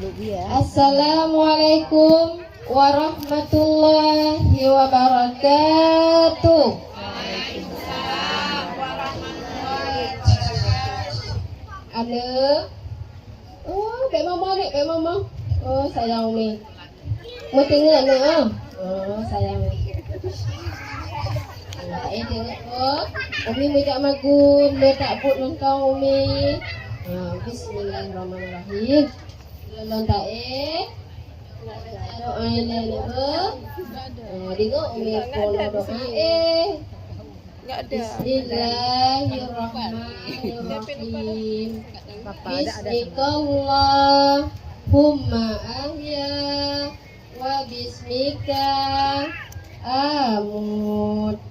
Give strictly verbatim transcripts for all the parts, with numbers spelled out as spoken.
Assalamualaikum warahmatullahi wabarakatuh. Aneuk. Oh, bèk mama, Dek, bèk mama. Oh, sayang Umi. Meuteungeut aneuk, ah. Oh, sayang. Nah, eh, teungeut, oh. Umi meujak magum, le tak buet ngon kong Umi. Ah, bismillahirrahmanirrahim. Lôn taék. Doa ilée lé, eh. Ah, deungoe Umi peunoh doa, eh. Bismillahirrahmanirrahim. Bismikallahumma ahya wa bismika amut.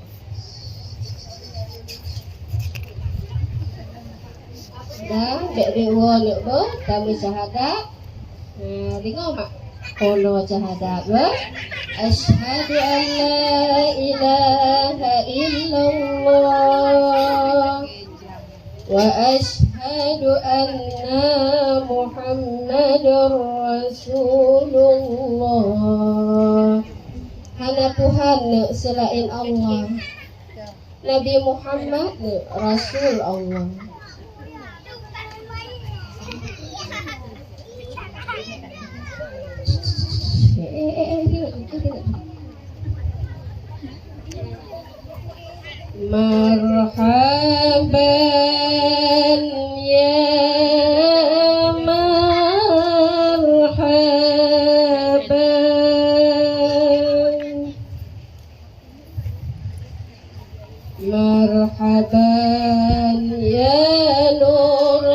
Dah, bèk deuh woe neuk beuh, tameusyhadat. Nah, deungoe mak. Peunoh syahadat, bah. Asyhadu an la ilaha illallah wa asyhadu anna Muhammadar Rasulullah. Hana Tuhan neuk seulaén Allah. Nabi Muhammad neuk Rasul Allah. Marhaban ya marhaban. Marhaban ya nurul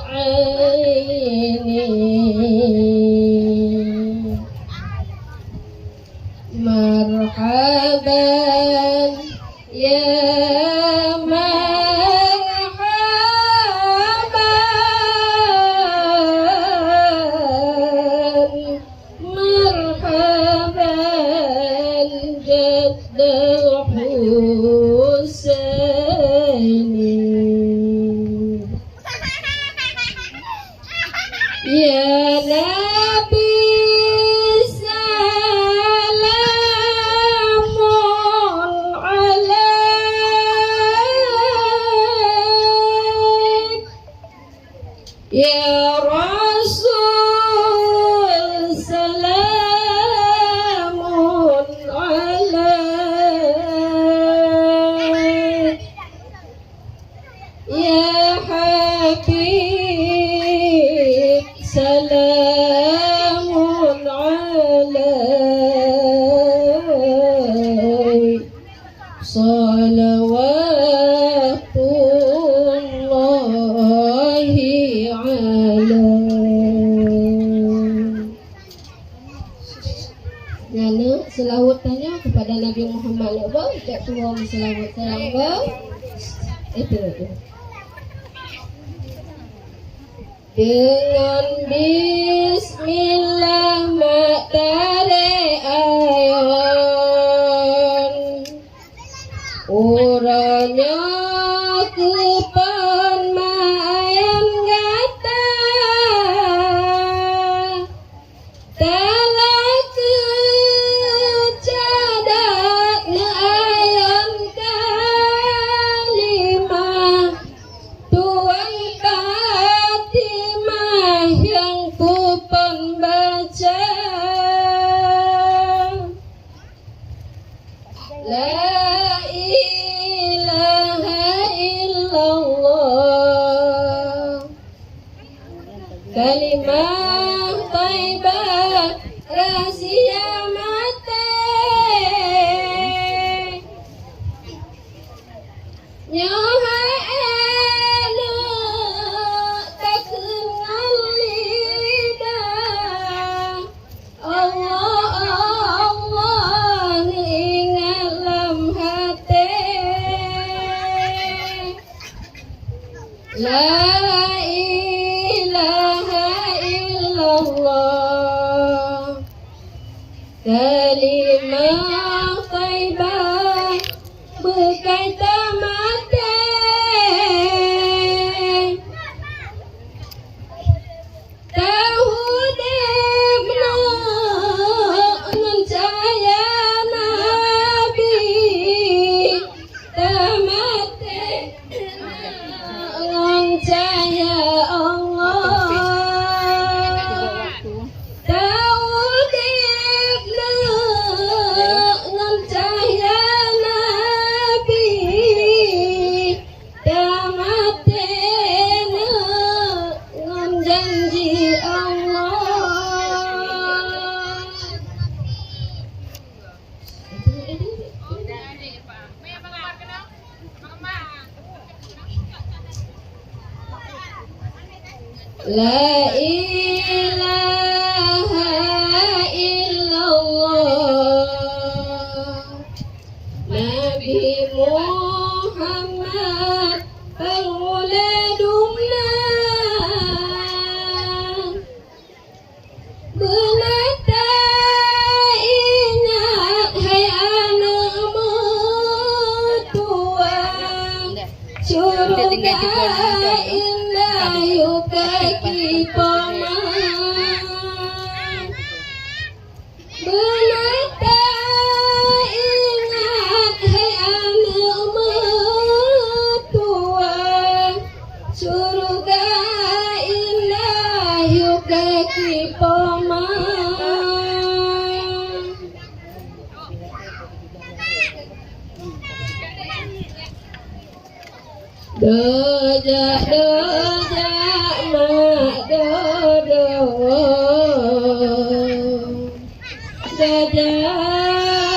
aini. Marhaban ya marhaban. Marhaban jaddal Husaini. Ya Nabi salamun alaik. Ya Rasul salamun alaik. Ya Habib salamun alaik. Salawatullahi alaik. Nyan, seulaweuet tanyoe keupada Nabi Muhammad, nyoe beuh, jak tuwoe meuseulaweuet sayang beuh. Itu, itu. Deungon bismillah mak tarek ayon. Uroe nyoe keuphon mak ayon gata. Talakée cadat neuayon kalimah Tuan Fatimah nyang kuphon baca. La ilaha illallah. Kalimah thaibah rahsia maté. Nyoe hai aneuk takheun ngon lidah. Allah, Allah, ingat lam até. La ilaha illallah. Kalimah thaibah beukai tamaté. Janji Allah. La ilaha illallah. Nabi Muhammad, peumulia dunia. Beunata ingat, hai aneuk meutuwah, syeuruga indah yue kaki poma. Beunata ingat, hai aneuk meutuwah, syeuruga indah yue kaki poma. Doja, doja.